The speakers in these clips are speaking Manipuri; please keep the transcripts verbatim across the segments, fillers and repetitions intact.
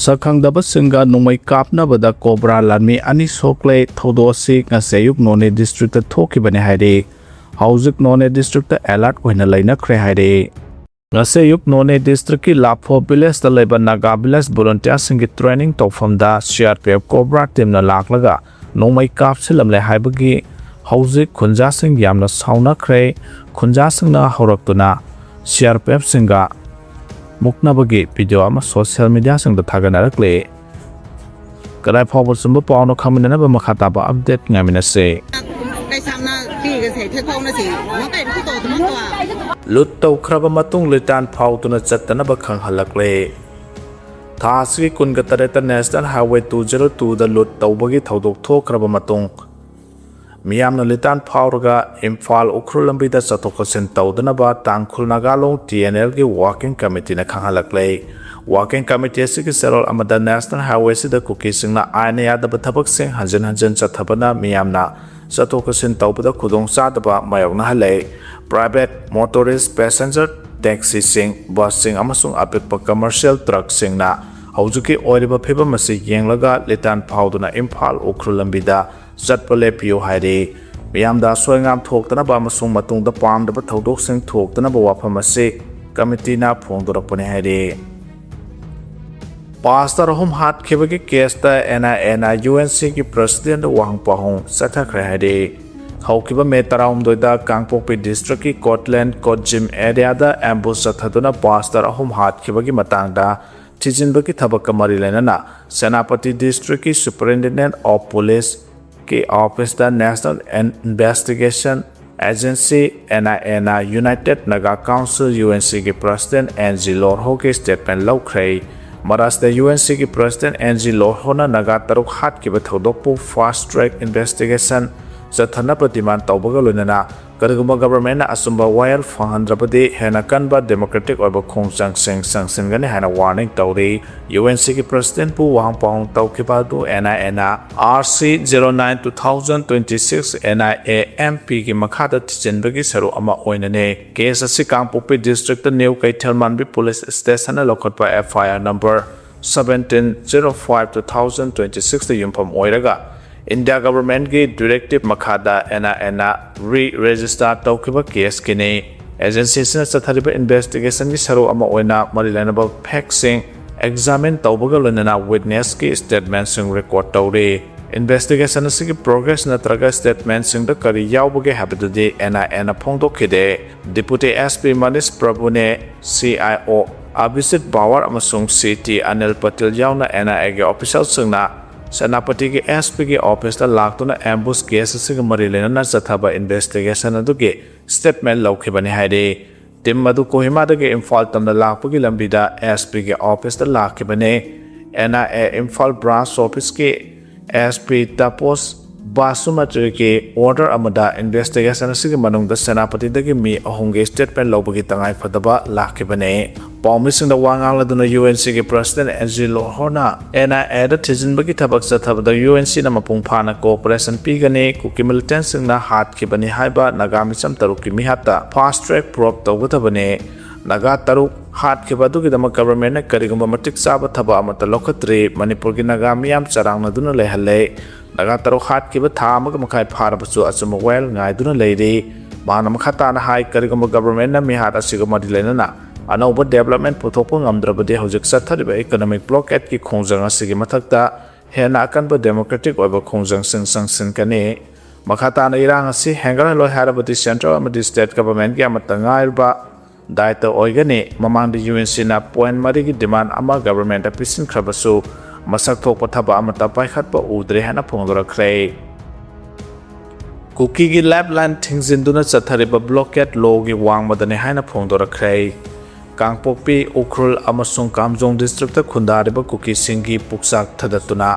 ꯁꯛꯈꯪꯗꯕꯁꯤꯡꯒ ꯅꯣꯡꯃꯩ ꯀꯥꯞꯅꯕꯗ ꯀꯣꯕ꯭ꯔꯥ ꯂꯥꯟꯃꯤ ꯑꯅꯤ ꯁꯣꯛꯂꯦ꯫ ꯊꯧꯗꯣꯛ ꯑꯁꯤ ꯉꯁꯤ ꯑꯌꯨꯛ ꯅꯣꯅꯦ ꯗꯤꯁꯇ꯭ꯔꯤꯛꯇ ꯊꯣꯛꯈꯤꯕꯅꯤ ꯍꯥꯏꯔꯤ꯫ ꯍꯧꯖꯤꯛ ꯅꯣꯅꯦ ꯗꯤꯁꯇ꯭ꯔꯤꯛꯇ ꯑꯦꯂꯔꯠ ꯑꯣꯏꯅ ꯂꯩꯅꯈ꯭ꯔꯦ ꯍꯥꯏꯔꯤ꯫ ꯉꯁꯤ ꯑꯌꯨꯛ ꯅꯣꯅꯦ ꯗꯤꯁꯇ꯭ꯔꯤꯛꯀꯤ ꯂꯥꯐꯣ ꯚꯤꯂꯦꯖꯇ ꯂꯩꯕ ꯅꯥꯒꯥ ꯚꯤꯂꯦꯖ ꯚꯣꯂꯨꯟꯇꯤꯌꯥꯔꯁꯤꯡꯒꯤ ꯇ꯭ꯔꯦꯅꯤꯡ ꯇꯧꯐꯝꯗ C R P F cobra ꯇꯤꯝꯅ ꯂꯥꯛꯂꯒ ꯅꯣꯡꯃꯩ ꯀꯥꯞꯁꯤꯜꯂꯝꯂꯦ ꯍꯥꯏꯕꯒꯤ ꯍꯧꯖꯤꯛ ꯈꯨꯟꯖꯥꯁꯤꯡ ꯌꯥꯝꯅ ꯁꯥꯎꯅꯈ꯭ꯔꯦ꯫ ꯈꯨꯟꯖꯥꯁꯤꯡꯅ ꯍꯧꯔꯛꯇꯨꯅ ꯁꯤ ꯑꯥꯔ ꯄꯤ ꯑꯦꯐꯁꯤꯡꯒ ꯃꯨꯛꯅꯕꯒꯤ ꯚꯤꯗꯤꯑꯣ ꯑꯃ ꯁꯣꯁꯤꯌꯦꯜ ꯃꯤꯗꯤꯌꯥꯁꯤꯡꯗ ꯊꯥꯒꯠꯅꯔꯛꯂꯦ꯫ ꯀꯗꯥꯏ ꯐꯥꯎꯕ ꯆꯨꯝꯕ ꯄꯥꯎꯅꯣ ꯈꯪꯃꯤꯟꯅꯅꯕ ꯃꯈꯥ ꯇꯥꯕ ꯑꯞꯗꯦꯠ ꯉꯥꯏꯃꯤꯟꯅꯁꯦ꯫ ꯀꯩꯁꯥꯝꯅ ꯄꯤꯒꯁꯦ ꯊꯦꯠ ꯐꯥꯎꯅꯁꯤ ꯉꯣ ꯀꯩ ꯃꯈꯨ ꯇꯧꯗꯅ ꯀꯣ꯫ ꯂꯨꯠ ꯇꯧꯈ꯭ꯔꯕ ꯃꯇꯨꯡ ꯂꯤꯇꯥꯟ ꯐꯥꯎꯗꯨꯅ ꯆꯠꯇꯅꯕ ꯈꯪꯍꯜꯂꯛꯂꯦ꯫ ꯊꯥ ꯑꯁꯤꯒꯤ ꯀꯨꯟꯒ ꯇꯔꯦꯠꯇ ꯅꯦꯁꯅꯦꯜ ꯍꯥꯏꯋꯦ ꯇꯨ ꯖꯦꯔꯣ ꯇꯨꯗ ꯂꯨꯠ ꯇꯧꯕꯒꯤ ꯊꯧꯗꯣꯛ ꯊꯣꯛꯈ꯭ꯔꯕ ꯃꯇꯨꯡ ꯃꯤꯌꯥꯝꯅ ꯂꯤꯇꯥꯟ ꯐꯥꯎꯔꯒ ꯏꯝꯐꯥꯜ ꯎꯈ꯭ꯔꯨꯜ ꯂꯝꯕꯤꯗ ꯆꯠꯊꯣꯛ ꯆꯠꯁꯤꯟ ꯇꯧꯗꯅꯕ ꯇꯥꯡꯈꯨꯜ ꯅꯥꯒꯥꯂꯣꯡ ꯇꯤ ꯑꯦꯟ ꯑꯦꯜꯒꯤ ꯋꯥꯔꯀꯤꯡ ꯀꯃꯤꯇꯤꯅ ꯈꯪꯍꯜꯂꯛꯂꯦ꯫ ꯋꯥꯔꯀꯤꯡ ꯀꯃꯤꯇꯤ ꯑꯁꯤꯒꯤ ꯆꯦꯔꯣꯜ ꯑꯃꯗ ꯅꯦꯁꯅꯦꯜ ꯍꯥꯏꯋꯦꯁꯤꯗ ꯀꯨꯀꯤꯁꯤꯡꯅ ꯑꯥꯏꯟꯅ ꯌꯥꯗꯕ ꯊꯕꯛꯁꯤꯡ ꯍꯟꯖꯤꯟ ꯍꯟꯖꯤꯟ ꯆꯠꯊꯕꯅ ꯃꯤꯌꯥꯝꯅ ꯆꯠꯊꯣꯛ ꯆꯠꯁꯤꯟ ꯇꯧꯕꯗ ꯈꯨꯗꯣꯡꯆꯥꯗꯕ ꯃꯥꯌꯣꯛꯅꯍꯜꯂꯦ꯫ ꯄ꯭ꯔꯥꯏꯚꯦꯠ ꯃꯣꯇꯣꯔꯤꯁ ꯄꯦꯁꯦꯟꯖꯔ ꯇꯦꯛꯁꯤꯁꯤꯡ, ꯕꯁꯁꯤꯡ ꯑꯃꯁꯨꯡ ꯑꯄꯤꯛꯄ ꯀꯃꯔꯁꯤꯌꯦꯜ ꯇ꯭ꯔꯛꯁꯤꯡꯅ ꯍꯧꯖꯤꯛꯀꯤ ꯑꯣꯏꯔꯤꯕ ꯐꯤꯕꯝ ꯑꯁꯤ ꯌꯦꯡꯂꯒ ꯂꯤꯇꯥꯟ ꯐꯥꯎꯗꯨꯅ ꯏꯝꯐꯥꯜ ꯎꯈ꯭ꯔꯨꯜ ꯂꯝꯕꯤꯗ ꯆꯠꯄ ꯂꯦꯞꯄꯤꯌꯨ ꯍꯥꯏꯔꯤ꯫ ꯃꯤꯌꯥꯝꯗ ꯑꯁꯣꯏ ꯑꯉꯥꯝ ꯊꯣꯛꯇꯅꯕ ꯑꯃꯁꯨꯡ ꯃꯇꯨꯡꯗ ꯄꯥꯝꯗꯕ ꯊꯧꯗꯣꯛꯁꯤꯡ ꯊꯣꯛꯇꯅꯕ ꯋꯥꯐꯝ ꯑꯁꯤ ꯀꯃꯤꯇꯤꯅ ꯐꯣꯡꯗꯣꯔꯛꯄꯅꯤ ꯍꯥꯏꯔꯤ꯫ ꯄꯥꯁꯇꯔ ꯑꯍꯨꯝ ꯍꯥꯠꯈꯤꯕꯒꯤ ꯀꯦꯁꯇ ꯑꯦꯟ ꯑꯥꯏ ꯑꯦꯅ ꯌꯨ ꯑꯦꯟ ꯁꯤꯒꯤ ꯄ꯭ꯔꯁꯤꯗꯦꯟ ꯋꯥꯍꯪ ꯄꯥꯎꯍꯪ ꯆꯠꯊꯈ꯭ꯔꯦ ꯍꯥꯏꯔꯤ꯫ ꯍꯧꯈꯤꯕ ꯃꯦ ꯇꯔꯥꯍꯨꯝꯗꯣꯏꯗ ꯀꯥꯡꯄꯣꯛꯄꯤ ꯗꯤꯁꯇ꯭ꯔꯤꯛꯀꯤ ꯀꯣꯠꯂꯦꯟ ꯀꯣꯠꯖꯤꯝ ꯑꯦꯔꯤꯌꯥꯗ ꯑꯦꯝꯕꯨꯁ ꯆꯠꯊꯗꯨꯅ ꯄꯥꯁꯇꯔ ꯑꯍꯨꯝ ꯍꯥꯠꯈꯤꯕꯒꯤ ꯃꯇꯥꯡꯗ ꯊꯤꯖꯤꯟꯕꯒꯤ ꯊꯕꯛꯀ ꯃꯔꯤ ꯂꯩꯅꯅ ꯁꯦꯅꯥꯄꯇꯤ ꯗꯤꯁꯇ꯭ꯔꯤꯛꯀꯤ ꯁꯨꯄꯔꯤꯟꯇꯦꯟꯗꯦꯟꯠ ꯑꯣꯐ ꯄꯨꯂꯤꯁꯀꯤ ꯑꯣꯐꯤꯁꯇ National Investigation Agency, N I ꯑꯦꯅ United Naga Council, U N ꯁꯤꯒꯤ ꯄ꯭ꯔꯁꯤꯗꯦꯟꯠ ꯑꯦꯟ ꯖꯤ ꯂꯣꯔꯍꯣꯒꯤ ꯁ꯭ꯇꯦꯠꯃꯦꯟꯠ ꯂꯧꯈ꯭ꯔꯦ꯫ ꯃꯔꯥꯁꯇ ꯌꯨ ꯑꯦꯟ ꯁꯤꯒꯤ ꯄ꯭ꯔꯁꯤꯗꯦꯟꯠ ꯑꯦꯟ ꯖꯤ ꯂꯣꯔꯍꯣꯅ ꯅꯥꯒꯥ ꯇꯔꯨꯛ ꯍꯥꯠꯈꯤꯕ ꯊꯧꯗꯣꯛꯄꯨ ꯐꯥꯁꯠ ꯇ꯭ꯔꯦꯛ ꯏꯟꯚꯦꯁꯇꯤꯒꯦꯁꯟ ꯆꯠꯊꯅꯕ ꯗꯤꯃꯥꯟ ꯇꯧꯕꯒ ꯂꯣꯏꯅꯅ ꯀꯔꯤꯒꯨꯝꯕ ꯒꯚꯔꯟꯃꯦꯟꯠꯅ ꯑꯆꯨꯝꯕ ꯋꯥꯌꯦꯜ ꯐꯪꯍꯟꯗ꯭ꯔꯕꯗꯤ ꯍꯦꯟꯅ ꯀꯟꯕ ꯗꯦꯃꯣꯀ꯭ꯔꯦꯇꯤꯛ ꯑꯣꯏꯕ ꯈꯣꯡꯆꯪꯁꯤꯡ ꯆꯪꯁꯤꯟꯒꯅꯤ ꯍꯥꯏꯅ ꯋꯥꯔꯅꯤꯡ ꯇꯧꯔꯤ꯫ ꯌꯨ ꯑꯦꯟ ꯁꯤꯒꯤ ꯄ꯭ꯔꯁꯤꯗꯦꯟꯠꯄꯨ ꯋꯥꯍꯪ ꯄꯥꯎꯍꯪ ꯇꯧꯈꯤꯕ ꯑꯗꯨ and I N R C zero nine two thousand twenty six N I A M ꯄꯤꯒꯤ ꯃꯈꯥꯗ ꯊꯤꯖꯤꯟꯕꯒꯤ ꯁꯔꯨꯛ ꯑꯃ ꯑꯣꯏꯅꯅꯤ꯫ ꯀꯦꯁ ꯑꯁꯤ ꯀꯥꯡꯄꯣꯛꯄꯤ ꯗꯤꯁꯇ꯭ꯔꯤꯛꯇ ꯅ꯭ꯌꯨ ꯀꯩꯊꯦꯜ ꯃꯥꯟꯕꯤ ꯄꯨꯂꯤꯁ ꯁ꯭ꯇꯦꯁꯟꯅ ꯂꯧꯈꯠꯄ F I R number seventeen zero five two thousand twenty six ꯇ ꯌꯨꯝꯐꯝ ꯑꯣꯏꯔꯒ India Government ꯀꯤ directive ꯃꯈꯥꯗ N I A ꯅ re-register ꯇꯧꯈꯤꯕ case ꯀꯤꯅꯤ꯫ Agency ꯁꯤꯅ ꯆꯠꯊꯔꯤꯕ investigation ꯒꯤ ꯁꯔꯨꯛ ꯑꯃ ꯑꯣꯏꯅ ꯃꯔꯤ ꯂꯩꯅꯕ fact ꯁꯤꯡ examine ꯇꯧꯕꯒ ꯂꯣꯏꯅꯅ witness ꯀꯤ statement ꯁꯤꯡ record ꯇꯧꯔꯤ꯫ Investigation ꯑꯁꯤꯒꯤ progress ꯅꯠꯇ꯭ꯔꯒ statement ꯁꯤꯡꯗ ꯀꯔꯤ ꯌꯥꯎꯕꯒꯦ ꯍꯥꯏꯕꯗꯨꯗꯤ N I A ꯅ ꯐꯣꯡꯗꯣꯛꯈꯤꯗꯦ꯫ Deputy S P Manish Prabhu ꯅꯦ C I O Abhijit Pawar ꯑꯃꯁꯨꯡ C T Anil Patil ꯌꯥꯎꯅ N I A ꯒꯤ official ꯁꯤꯡꯅ ꯁꯦꯅꯥꯄꯇꯤꯒꯤ S P ꯒꯤ office ꯇ ꯂꯥꯛꯇꯨꯅ ambush case ꯑꯁꯤꯒ ꯃꯔꯤ ꯂꯩꯅꯅ ꯆꯠꯊꯕ investigation ꯑꯗꯨꯒꯤ statement ꯂꯧꯈꯤꯕꯅꯤ ꯍꯥꯏꯔꯤ꯫ Team ꯑꯗꯨ ꯀꯣꯍꯤꯃꯥꯗꯒꯤ ꯏꯝꯐꯥꯜ ꯇꯝꯅ ꯂꯥꯛꯄꯒꯤ ꯂꯝꯕꯤꯗ S P ꯒꯤ office ꯇ ꯂꯥꯛꯈꯤꯕꯅꯤ꯫ N I A Imphal branch office ꯀꯤ S P Tapos Basumatary ꯒꯤ order ꯑꯃꯗ investigation ꯑꯁꯤꯒꯤ ꯃꯅꯨꯡꯗ ꯁꯦꯅꯥꯄꯇꯤꯗꯒꯤ ꯃꯤ ꯑꯍꯨꯝꯒꯤ statement ꯂꯧꯕꯒꯤ ꯇꯉꯥꯏ ꯐꯗꯕ ꯂꯥꯛꯈꯤꯕꯅꯤ꯫ ꯄꯥꯎꯃꯤꯁꯤꯡꯗ ꯋꯥ ꯉꯥꯡꯂꯗꯨꯅ U N C ꯒꯤ President Angie Lalhor ꯅ N I A ꯗ ꯊꯤꯖꯤꯟꯕꯒꯤ ꯊꯕꯛ ꯆꯠꯊꯕꯗ U N C ꯅ ꯃꯄꯨꯡ ꯐꯥꯅ cooperation ꯄꯤꯒꯅꯤ, ꯀꯨꯀꯤ militant ꯁꯤꯡꯅ ꯍꯥꯠꯈꯤꯕꯅꯤ ꯍꯥꯏꯕ ꯅꯥꯒꯥ ꯃꯤꯆꯝ ꯇꯔꯨꯛꯀꯤ ꯃꯤꯍꯥꯠꯇ fast track probe ꯇꯧꯒꯗꯕꯅꯤ꯫ ꯅꯥꯒꯥ ꯇꯔꯨꯛ ꯍꯥꯠꯈꯤꯕ ꯑꯗꯨꯒꯤꯗꯃꯛ government ꯅ ꯀꯔꯤꯒꯨꯝꯕ ꯃꯇꯤꯛ ꯆꯥꯕ ꯊꯕꯛ ꯑꯃꯠꯇ ꯂꯧꯈꯠꯇ꯭ꯔꯤ꯫ ꯃꯅꯤꯄꯨꯔꯒꯤ ꯅꯥꯒꯥ ꯃꯤꯌꯥꯝ ꯆꯔꯥꯡꯅꯗꯨꯅ ꯂꯩꯍꯜꯂꯦ꯫ ꯅꯥꯒꯥ ꯇꯔꯨꯛ ꯍꯥꯠꯈꯤꯕ ꯊꯥ ꯑꯃꯒ ꯃꯈꯥꯏ ꯐꯥꯔꯕꯁꯨ ꯑꯆꯨꯝꯕ ꯋꯥꯌꯦꯜ ꯉꯥꯏꯗꯨꯅ ꯂꯩꯔꯤ꯫ ꯃꯍꯥꯛꯅ ꯃꯈꯥ ꯇꯥꯅ ꯍꯥꯏ, ꯀꯔꯤꯒꯨꯝꯕ government ꯅ ꯃꯤꯍꯥꯠ ꯑꯁꯤꯒ ꯃꯔꯤ ꯂꯩꯅꯅ ꯑꯅꯧꯕ development ꯄꯨꯊꯣꯛꯄ ꯉꯝꯗ꯭ꯔꯕꯗꯤ ꯍꯧꯖꯤꯛ ꯆꯠꯊꯔꯤꯕ economic blockade ꯀꯤ ꯈꯣꯡꯖꯪ ꯑꯁꯤꯒꯤ ꯃꯊꯛꯇ ꯍꯦꯟꯅ ꯑꯀꯟꯕ democratic ꯑꯣꯏꯕ ꯈꯣꯡꯖꯪꯁꯤꯡ ꯆꯪꯁꯤꯟꯒꯅꯤ꯫ ꯃꯈꯥ ꯇꯥꯅ ꯏꯔꯥꯡ ꯑꯁꯤ ꯍꯦꯟꯒꯠꯍꯜꯂꯣꯏ ꯍꯥꯏꯔꯕꯗꯤ central ꯑꯃꯗꯤ state government ꯀꯤ ꯑꯃꯠꯇ ꯉꯥꯏꯔꯕ ꯗꯥꯏꯇ ꯑꯣꯏꯒꯅꯤ꯫ ꯃꯃꯥꯡꯗ U N C ꯅ point ꯃꯔꯤꯒꯤ demand ꯑꯃ government ꯇ ꯄꯤꯁꯤꯟꯈ꯭ꯔꯕꯁꯨ ꯃꯁꯛ ꯊꯣꯛꯄ ꯊꯕꯛ ꯑꯃꯠꯇ ꯄꯥꯏꯈꯠꯄ ꯎꯗ꯭ꯔꯦ ꯍꯥꯏꯅ ꯐꯣꯡꯗꯣꯔꯛꯈ꯭ꯔꯦ꯫ ꯀꯨꯀꯤꯒꯤ lifeline ꯊꯤꯡꯖꯤꯟꯗꯨꯅ ꯆꯠꯊꯔꯤꯕ blockade ꯂꯣꯒꯤ ꯋꯥꯡꯃꯗꯅꯤ ꯍꯥꯏꯅ ꯐꯣꯡꯗꯣꯔꯛꯈ꯭ꯔꯦ꯫ ꯀꯥꯡꯄꯣꯛꯄꯤ, ꯎꯈ꯭ꯔꯨꯜ ꯑꯃꯁꯨꯡ ꯀꯥꯝꯖꯣꯡ district ꯇ ꯈꯨꯟꯗꯥꯔꯤꯕ ꯀꯨꯀꯤꯁꯤꯡꯒꯤ ꯄꯨꯛꯆꯥꯛ ꯊꯗꯠꯇꯨꯅ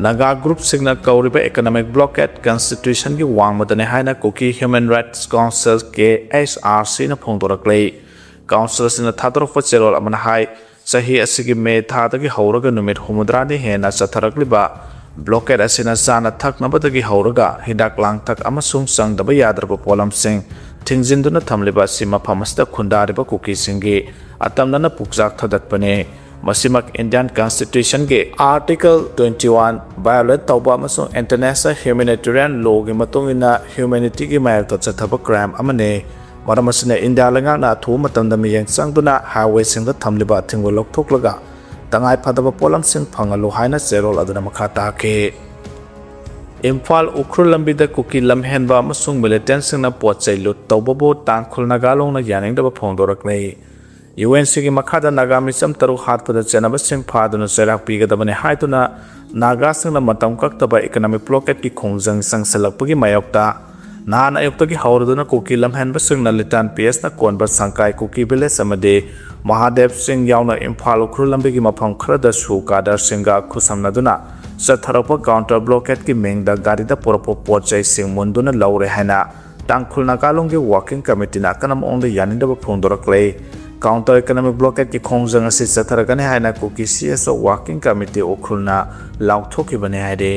ꯅꯥꯒꯥ group ꯁꯤꯡꯅ ꯀꯧꯔꯤꯕ economic blockade constitution ꯒꯤ ꯋꯥꯡꯃꯗꯅꯤ ꯍꯥꯏꯅ Kuki Human Rights Council, K H R C ꯅ ꯐꯣꯡꯗꯣꯔꯛꯂꯤ꯫ Council ꯑꯁꯤꯅ ꯊꯥꯗꯣꯔꯛꯄ ꯆꯦꯔꯣꯜ ꯑꯃꯅ ꯍꯥꯏ, ꯆꯍꯤ ꯑꯁꯤꯒꯤ ꯃꯦ ꯊꯥꯗꯒꯤ ꯍꯧꯔꯒ ꯅꯨꯃꯤꯠ ꯍꯨꯝꯐꯨꯇꯔꯥꯅꯤ ꯍꯦꯟꯅ ꯆꯠꯊꯔꯛꯂꯤꯕ blockade ꯑꯁꯤꯅ ꯆꯥꯅ ꯊꯛꯅꯕꯗꯒꯤ ꯍꯧꯔꯒ ꯍꯤꯗꯥꯛ ꯂꯥꯡꯊꯛ ꯑꯃꯁꯨꯡ ꯆꯪꯗꯕ ꯌꯥꯗ꯭ꯔꯕ ꯄꯣꯠꯂꯝꯁꯤꯡ ꯊꯤꯡꯖꯤꯟꯗꯨꯅ ꯊꯝꯂꯤꯕ ꯑꯁꯤ ꯃꯐꯝ ꯑꯁꯤꯗ ꯈꯨꯟꯗꯥꯔꯤꯕ ꯀꯨꯀꯤꯁꯤꯡꯒꯤ ꯑꯇꯝꯅꯅ ꯄꯨꯛꯆꯥꯛ ꯊꯗꯠꯄꯅꯤ꯫ ꯃꯁꯤꯃꯛ Indian Constitution ꯒꯤ Article twenty one violate ꯇꯧꯕ ꯑꯃꯁꯨꯡ International Humanitarian Law ꯒꯤ ꯃꯇꯨꯡ ꯏꯟꯅ humanity ꯒꯤ ꯃꯥꯌꯣꯛꯇ ꯆꯠꯊꯕ crime ꯑꯃꯅꯤ꯫ ꯃꯔꯝ ꯑꯁꯤꯅ ꯏꯟꯗꯤꯌꯥ ꯂꯩꯉꯥꯛꯅ ꯑꯊꯨꯕ ꯃꯇꯝꯗ ꯃꯤꯠꯌꯦꯡ ꯆꯪꯗꯨꯅ highway ꯁꯤꯡꯗ ꯊꯝꯂꯤꯕ ꯑꯊꯤꯡꯕ ꯂꯧꯊꯣꯛꯂꯒ ꯇꯉꯥꯏ ꯐꯗꯕ ꯄꯣꯠꯂꯝꯁꯤꯡ ꯐꯪꯍꯜꯂꯨ ꯍꯥꯏꯅ ꯆꯦꯔꯣꯜ ꯑꯗꯨꯅ ꯃꯈꯥ ꯇꯥꯈꯤ꯫ ꯏꯝꯐꯥꯜ ꯎꯈ꯭ꯔꯨꯜ ꯂꯝꯕꯤꯗ ꯀꯨꯀꯤ ꯂꯝꯍꯦꯟꯕ ꯑꯃꯁꯨꯡ militant ꯁꯤꯡꯅ ꯄꯣꯠ ꯆꯩ loot ꯇꯧꯕꯕꯨ ꯇꯥꯡꯈꯨꯜ ꯅꯥꯒꯥ ꯂꯣꯡꯅ ꯌꯥꯅꯤꯡꯗꯕ ꯐꯣꯡꯗꯣꯔꯛꯂꯦ꯫ U N C ꯒꯤ ꯃꯈꯥꯗ ꯅꯥꯒꯥ ꯃꯤꯆꯝ ꯇꯔꯨꯛ ꯍꯥꯠꯄꯗ ꯆꯦꯟꯅꯕꯁꯤꯡ ꯐꯥꯗꯨꯅ ꯆꯩꯔꯥꯛ ꯄꯤꯒꯗꯕꯅꯤ ꯍꯥꯏꯗꯨꯅ ꯅꯥꯒꯥꯁꯤꯡꯅ ꯃꯇꯝ ꯀꯛꯇꯕ economic blockade ꯀꯤ ꯈꯣꯡꯖꯪ ꯆꯪꯁꯤꯜꯂꯛꯄꯒꯤ ꯃꯥꯌꯣꯛꯇ ꯅꯍꯥꯟ ꯑꯌꯨꯛꯇꯒꯤ ꯍꯧꯔꯗꯨꯅ ꯀꯨꯀꯤ ꯂꯝꯍꯦꯟꯕꯁꯤꯡꯅ ꯂꯤꯇꯥꯟ P S ꯅ ꯀꯣꯟꯕ ꯁꯪꯀꯥꯏ ꯀꯨꯀꯤ village ꯑꯃꯗꯤ ꯃꯍꯥꯗꯦꯕ ꯆꯤꯡ ꯌꯥꯎꯅ ꯏꯝꯐꯥꯜ ꯎꯈ꯭ꯔꯨꯜ ꯂꯝꯕꯤꯒꯤ ꯃꯐꯝ ꯈꯔꯗ ꯁꯨ ꯀꯥꯗꯔꯁꯤꯡꯒ ꯈꯨꯠꯁꯝꯅꯗꯨꯅ ꯆꯠꯊꯔꯛꯄ counter blockade ꯀꯤ ꯃꯤꯡꯗ ꯒꯥꯔꯤꯗ ꯄꯨꯔꯛꯄ ꯄꯣꯠ ꯆꯩꯁꯤꯡ ꯃꯨꯟꯗꯨꯅ ꯂꯧꯔꯦ ꯍꯥꯏꯅ ꯇꯥꯡꯈꯨꯜ ꯅꯥꯒꯥ ꯂꯣꯡꯒꯤ working committee ꯅ ꯑꯀꯟꯕ ꯃꯑꯣꯡꯗ ꯌꯥꯅꯤꯡꯗꯕ ꯐꯣꯡꯗꯣꯔꯛꯂꯦ꯫ Counter economic blockade ꯀꯤ ꯈꯣꯡꯖꯪ ꯑꯁꯤ ꯆꯠꯊꯔꯒꯅꯤ ꯍꯥꯏꯅ ꯀꯨꯀꯤ C S O working committee ꯎꯈ꯭ꯔꯨꯜꯅ ꯂꯥꯎꯊꯣꯛꯈꯤꯕꯅꯤ ꯍꯥꯏꯔꯤ꯫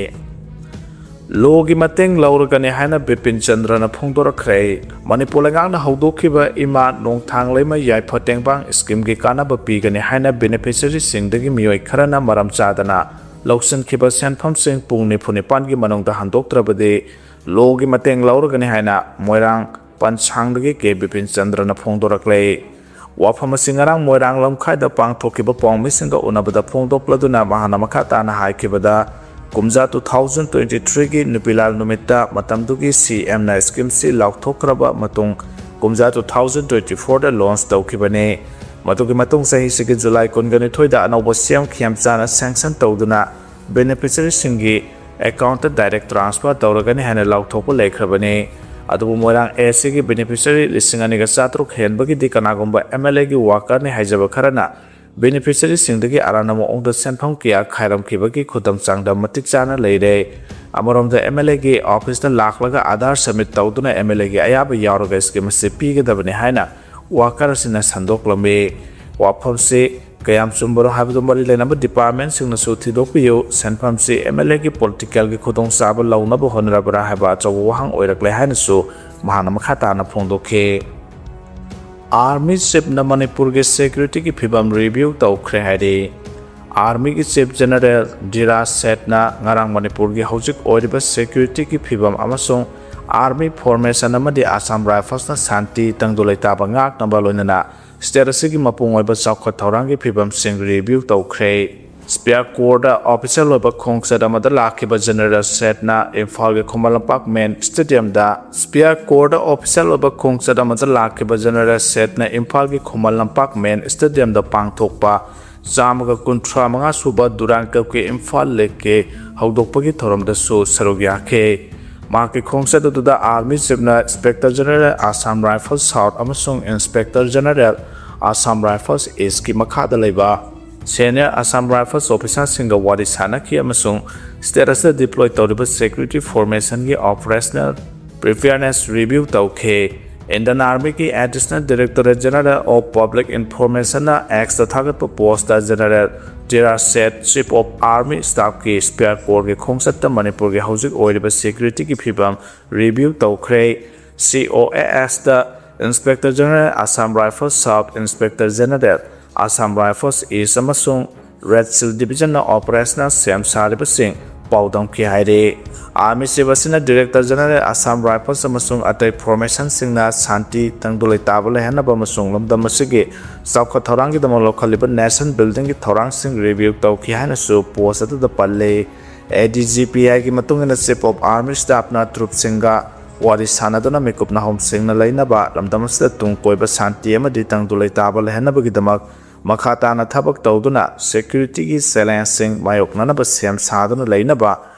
Law ꯒꯤ ꯃꯇꯦꯡ ꯂꯧꯔꯒꯅꯤ ꯍꯥꯏꯅ ꯕꯤꯄꯤꯟ ꯆꯟꯗ꯭ꯔꯅ ꯐꯣꯡꯗꯣꯔꯛꯈ꯭ꯔꯦ꯫ ꯃꯅꯤꯄꯨꯔ ꯂꯩꯉꯥꯛꯅ ꯍꯧꯗꯣꯛꯈꯤꯕ ꯏꯃꯥ ꯅꯣꯡꯊꯥꯡ ꯂꯩꯃ ꯌꯥꯏꯐ ꯇꯦꯡꯕꯥꯡ scheme ꯒꯤ ꯀꯥꯟꯅꯕ ꯄꯤꯒꯅꯤ ꯍꯥꯏꯅ beneficiary ꯁꯤꯡꯗꯒꯤ ꯃꯤꯑꯣꯏ ꯈꯔꯅ ꯃꯔꯝ ꯆꯥꯗꯅ ꯂꯧꯁꯤꯟꯈꯤꯕ ꯁꯦꯟꯐꯝꯁꯤꯡ ꯄꯨꯡ ꯅꯤꯐꯨ ꯅꯤꯄꯥꯟꯒꯤ ꯃꯅꯨꯡꯗ ꯍꯟꯗꯣꯛꯇ꯭ꯔꯕꯗꯤ Law ꯒꯤ ꯃꯇꯦꯡ ꯂꯧꯔꯒꯅꯤ ꯍꯥꯏꯅ ꯃꯣꯏꯔꯥꯡ ꯄꯟꯁꯥꯡꯗꯒꯤ ꯀꯦ ꯕꯤꯄꯤꯟ ꯆꯟꯗ꯭ꯔꯅ ꯐꯣꯡꯗꯣꯔꯛꯂꯦ꯫ ꯋꯥꯐꯝ ꯑꯁꯤ ꯉꯔꯥꯡ ꯃꯣꯏꯔꯥꯡ ꯂꯝꯈꯥꯏꯗ ꯄꯥꯡꯊꯣꯛꯈꯤꯕ ꯄꯥꯎꯃꯤꯁꯤꯡꯒ ꯎꯅꯕꯗ ꯐꯣꯡꯗꯣꯛꯂꯗꯨꯅ ꯃꯍꯥꯛꯅ ꯃꯈꯥ ꯇꯥꯅ ꯍꯥꯏꯈꯤꯕꯗ, ꯀꯨꯝꯖꯥ two thousand twenty three ꯒꯤ ꯅꯨꯄꯤ ꯂꯥꯜ ꯅꯨꯃꯤꯠꯇ ꯃꯇꯝꯗꯨꯒꯤ C M ꯅ scheme ꯁꯤ ꯂꯥꯎꯊꯣꯛꯈ꯭ꯔꯕ ꯃꯇꯨꯡ, ꯀꯨꯝꯖꯥ two thousand twenty four ꯗ launch ꯇꯧꯈꯤꯕꯅꯤ꯫ ꯃꯗꯨꯒꯤ ꯃꯇꯨꯡ ꯆꯍꯤꯁꯤꯒꯤ ꯖꯨꯂꯥꯏ ꯀꯨꯟꯒ ꯅꯤꯊꯣꯏꯗ ꯑꯅꯧꯕ C M ꯈꯦꯝꯆꯥꯅ sanction ꯇꯧꯗꯨꯅ beneficiary ꯁꯤꯡꯒꯤ account ꯇ direct transfer ꯇꯧꯔꯒꯅꯤ ꯍꯥꯏꯅ ꯂꯥꯎꯊꯣꯛꯄ ꯂꯩꯈ꯭ꯔꯕꯅꯤ꯫ ꯑꯗꯨꯕꯨ ꯃꯣꯏꯔꯥꯡ A C ꯒꯤ beneficiary ꯂꯤꯁꯤꯡ ꯑꯅꯤꯒ ꯆꯥꯇ꯭ꯔꯨꯛ ꯍꯦꯟꯕꯒꯤꯗꯤ ꯀꯅꯥꯒꯨꯝꯕ M L A ꯒꯤ worker ꯅꯤ ꯍꯥꯏꯖꯕ ꯈꯔꯅ beneficiary ꯁꯤꯡꯗꯒꯤ ꯑꯔꯥꯟꯕ ꯃꯑꯣꯡꯗ ꯁꯦꯟꯐꯝ ꯀꯌꯥ ꯈꯥꯏꯔꯝꯈꯤꯕꯒꯤ ꯈꯨꯗꯝ ꯆꯥꯡꯗꯝ ꯃꯇꯤꯛ ꯆꯥꯅ ꯂꯩꯔꯦ꯫ ꯑꯃꯔꯣꯝꯗ M L A ꯒꯤ office ꯇ ꯂꯥꯛꯂꯒ Aadhaar submit ꯇꯧꯗꯨꯅ M L A ꯒꯤ ꯑꯌꯥꯕ ꯌꯥꯎꯔꯒ scheme ꯑꯁꯤ ꯄꯤꯒꯗꯕꯅꯤ ꯍꯥꯏꯅ worker ꯑꯁꯤꯅ ꯁꯟꯗꯣꯛꯂꯝꯃꯤ꯫ ꯋꯥꯐꯝꯁꯤ ꯀꯌꯥꯝ ꯆꯨꯝꯕꯅꯣ ꯍꯥꯏꯕꯗꯨ ꯃꯔꯤ ꯂꯩꯅꯕ department ꯁꯤꯡꯅꯁꯨ ꯊꯤꯗꯣꯛꯄꯤꯌꯨ꯫ ꯁꯦꯟꯐꯝꯁꯤ M L A ꯒꯤ political ꯒꯤ ꯈꯨꯗꯣꯡꯆꯥꯕ ꯂꯧꯅꯕ ꯍꯣꯠꯅꯔꯕ꯭ꯔꯥ ꯍꯥꯏꯕ ꯑꯆꯧꯕ ꯋꯥꯍꯪ ꯑꯣꯏꯔꯛꯂꯦ ꯍꯥꯏꯅꯁꯨ ꯃꯍꯥꯛꯅ ꯃꯈꯥ ꯇꯥꯅ ꯐꯣꯡꯗꯣꯛꯈꯤ꯫ ꯑꯥꯔꯃꯤ ꯆꯤꯞꯅ ꯃꯅꯤꯄꯨꯔꯒꯤ ꯁꯦꯀ꯭ꯌꯨꯔꯤꯇꯤꯒꯤ ꯐꯤꯕꯝ ꯔꯤꯚꯤꯌꯨ ꯇꯧꯈ꯭ꯔꯦ ꯍꯥꯏꯔꯤ꯫ ꯑꯥꯔꯃꯤꯒꯤ ꯆꯤꯞ ꯖꯦꯅꯔꯦꯜ ꯙꯤꯔꯥꯖ ꯁꯦꯊꯅ ꯉꯔꯥꯡ ꯃꯅꯤꯄꯨꯔꯒꯤ ꯍꯧꯖꯤꯛ ꯑꯣꯏꯔꯤꯕ ꯁꯦꯀ꯭ꯌꯨꯔꯤꯇꯤꯒꯤ ꯐꯤꯕꯝ ꯑꯃꯁꯨꯡ ꯑꯥꯔꯃꯤ ꯐꯣꯔꯃꯦꯁꯟ ꯑꯃꯗꯤ ꯑꯁꯥꯝ ꯔꯥꯏꯐꯜꯁꯅ ꯁꯥꯟꯇꯤ ꯇꯪꯗꯨ ꯂꯩꯇꯥꯕ ꯉꯥꯛꯅꯕ ꯂꯣꯏꯅꯅ ꯁ꯭ꯇꯦꯠ ꯑꯁꯤꯒꯤ ꯃꯄꯨꯡ ꯑꯣꯏꯕ ꯆꯥꯎꯈꯠ ꯊꯧꯔꯥꯡꯒꯤ ꯐꯤꯕꯝꯁꯤꯡ ꯔꯤꯚꯤꯌꯨ ꯇꯧꯈ꯭ꯔꯦ꯫ ꯁ꯭ꯄꯤꯌꯥꯔ ꯀꯣꯔꯗ ꯑꯣꯐꯤꯁꯤꯌꯦꯜ ꯑꯣꯏꯕ ꯈꯣꯡꯆꯠ ꯑꯃꯗ ꯂꯥꯛꯈꯤꯕ ꯖꯦꯅꯔꯦꯜ ꯁꯦꯊꯅ ꯏꯝꯐꯥꯜꯒꯤ ꯈꯨꯃꯟ ꯂꯝꯄꯥꯛ ꯃꯦꯟ ꯁ꯭ꯇꯦꯗꯤꯌꯝꯗ ꯁ꯭ꯄꯤꯌꯥꯔ ꯀꯣꯔꯗ ꯑꯣꯐꯤꯁꯤꯌꯦꯜ ꯑꯣꯏꯕ ꯈꯣꯡꯆꯠ ꯑꯃꯗ ꯂꯥꯛꯈꯤꯕ ꯖꯦꯅꯔꯦꯜ ꯁꯦꯊꯅ ꯏꯝꯐꯥꯜꯒꯤ ꯈꯨꯃꯟ ꯂꯝꯄꯥꯛ ꯃꯦꯟ ꯁ꯭ꯇꯦꯗꯤꯌꯝꯗ ꯄꯥꯡꯊꯣꯛꯄ ꯆꯥꯝꯃꯒ ꯀꯨꯟꯊ꯭ꯔꯥ ꯃꯉꯥ ꯁꯨꯕ ꯗꯨꯔꯥꯟ ꯀꯞꯀꯤ ꯏꯝꯐꯥꯜ ꯂꯤꯒꯀꯤ ꯍꯧꯗꯣꯛꯄꯒꯤ ꯊꯧꯔꯝꯗꯁꯨ ꯁꯔꯨꯛ ꯌꯥꯈꯤ꯫ ꯃꯍꯥꯛꯀꯤ ꯈꯣꯡꯆꯠ ꯑꯗꯨꯗ ꯑꯥꯔꯃꯤ ꯆꯤꯐꯅ inspector general Assam rifles south ꯑꯃꯁꯨꯡ ꯏꯟꯁꯄꯦꯛꯇꯔ ꯖꯦꯅꯔꯦꯜ ꯑꯁꯥꯝ ꯔꯥꯏꯐꯜꯁ ꯏꯁꯀꯤ ꯃꯈꯥꯗ ꯂꯩꯕ ꯁꯦꯅꯤꯌꯔ ꯑꯁꯥꯝ ꯔꯥꯏꯐꯜꯁ ꯑꯣꯐꯤꯁꯥꯔꯁꯤꯡꯒ ꯋꯥꯔꯤ ꯁꯥꯅꯈꯤ ꯑꯃꯁꯨꯡ ꯁ꯭ꯇꯦꯠ ꯑꯁꯤꯗ ꯗꯤꯄ꯭ꯂꯣꯏ ꯇꯧꯔꯤꯕ ꯁꯦꯀ꯭ꯌꯨꯔꯤꯇꯤ ꯐꯣꯔꯃꯦꯁꯟꯒꯤ ꯑꯣꯄꯔꯦꯁꯅꯦꯜ ꯄ꯭ꯔꯤꯄꯤꯌꯔꯅꯦꯁ ꯔꯤꯚꯤꯌꯨ ꯇꯧꯈꯤ꯫ ꯏꯟꯗꯤꯌꯟ ꯑꯥꯔꯃꯤꯒꯤ additional directorate general of public ꯏꯟꯐꯣꯔꯃꯦꯁꯟꯅ ꯑꯦꯛꯁꯇ ꯊꯥꯒꯠꯄ post general Dhiraj Seth, chief of army ꯁ꯭ꯇꯥꯐꯀꯤ ꯁ꯭ꯄꯤꯌꯥꯔ ꯀꯣꯔꯒꯤ ꯈꯣꯡꯆꯠꯇ ꯃꯅꯤꯄꯨꯔꯒꯤ ꯍꯧꯖꯤꯛ ꯑꯣꯏꯔꯤꯕ ꯁꯦꯀ꯭ꯌꯨꯔꯤꯇꯤꯒꯤ ꯐꯤꯕꯝ ꯔꯤꯚꯤꯌꯨ ꯇꯧꯈ꯭ꯔꯦ꯫ ꯁꯤ ꯑꯣ ꯑꯦ ꯑꯦꯁꯇ ꯏꯟꯁꯄꯦꯛꯇꯔ ꯖꯦꯅꯔꯦꯜ ꯑꯁꯥꯝ ꯔꯥꯏꯐꯜꯁ, ꯁꯕ inspector general Assam rifles east ꯑꯃꯁꯨꯡ ꯔꯦꯗ ꯁꯤꯜ ꯗꯤꯕꯤꯖꯟꯅ ꯑꯣꯄꯔꯦꯁꯅꯦꯜ ꯁꯦꯝ ꯁꯥꯔꯤꯕꯁꯤꯡ ꯄꯥꯎꯗꯝꯈꯤ ꯍꯥꯏꯔꯤ꯫ ꯑꯥꯔꯃꯤ ꯆꯤꯐ ꯑꯁꯤꯅ ꯗꯥꯏꯔꯦꯛꯇꯔ ꯖꯦꯅꯔꯦꯜ ꯑꯁꯥꯝ ꯔꯥꯏꯐꯜꯁ ꯑꯃꯁꯨꯡ ꯑꯇꯩ ꯐꯣꯔꯃꯦꯁꯟꯁꯤꯡꯅ ꯁꯥꯟꯇꯤ ꯇꯪꯗꯨ ꯂꯩꯇꯥꯕ ꯂꯩꯍꯟꯅꯕ ꯑꯃꯁꯨꯡ ꯂꯝꯗꯝ ꯑꯁꯤꯒꯤ ꯆꯥꯎꯈꯠ ꯊꯧꯔꯥꯡꯒꯤꯗꯃꯛ ꯂꯧꯈꯠꯂꯤꯕ ꯅꯦꯁꯟ ꯕꯤꯜꯗꯤꯡꯒꯤ ꯊꯧꯔꯥꯡꯁꯤꯡ ꯔꯤꯚꯤꯌꯨ ꯇꯧꯈꯤ ꯍꯥꯏꯅꯁꯨ ꯄꯣꯁ ꯑꯗꯨꯗ ꯄꯜꯂꯤ꯫ ꯑꯦ ꯗꯤ ꯖꯤ ꯄꯤ ꯑꯥꯏꯒꯤ ꯃꯇꯨꯡ ꯏꯟꯅ ꯆꯤꯐ ꯑꯣꯐ ꯑꯥꯔꯃꯤ ꯁ꯭ꯇꯥꯐꯅ ꯇ꯭ꯔꯨꯞꯁꯤꯡꯒ ꯋꯥꯔꯤ ꯁꯥꯅꯗꯨꯅ ꯃꯤꯀꯨꯞ ꯅꯥꯍꯨꯝꯁꯤꯡꯅ ꯂꯩꯅꯕ, ꯂꯝꯗꯝ ꯑꯁꯤꯗ ꯇꯨꯡ ꯀꯣꯏꯕ ꯁꯥꯟꯇꯤ ꯑꯃꯗꯤ ꯇꯪꯗꯨ ꯂꯩꯇꯥꯕ ꯂꯩꯍꯟꯅꯕꯒꯤꯗꯃꯛ ꯃꯈꯥ ꯇꯥꯅ ꯊꯕꯛ ꯇꯧꯗꯨꯅ ꯁꯦꯀ꯭ꯌꯨꯔꯤꯇꯤꯒꯤ ꯆꯦꯂꯦꯟꯖꯁꯤꯡ ꯃꯥꯌꯣꯛꯅꯅꯕ ꯁꯦꯝ ꯁꯥꯗꯨꯅ ꯂꯩꯅꯕ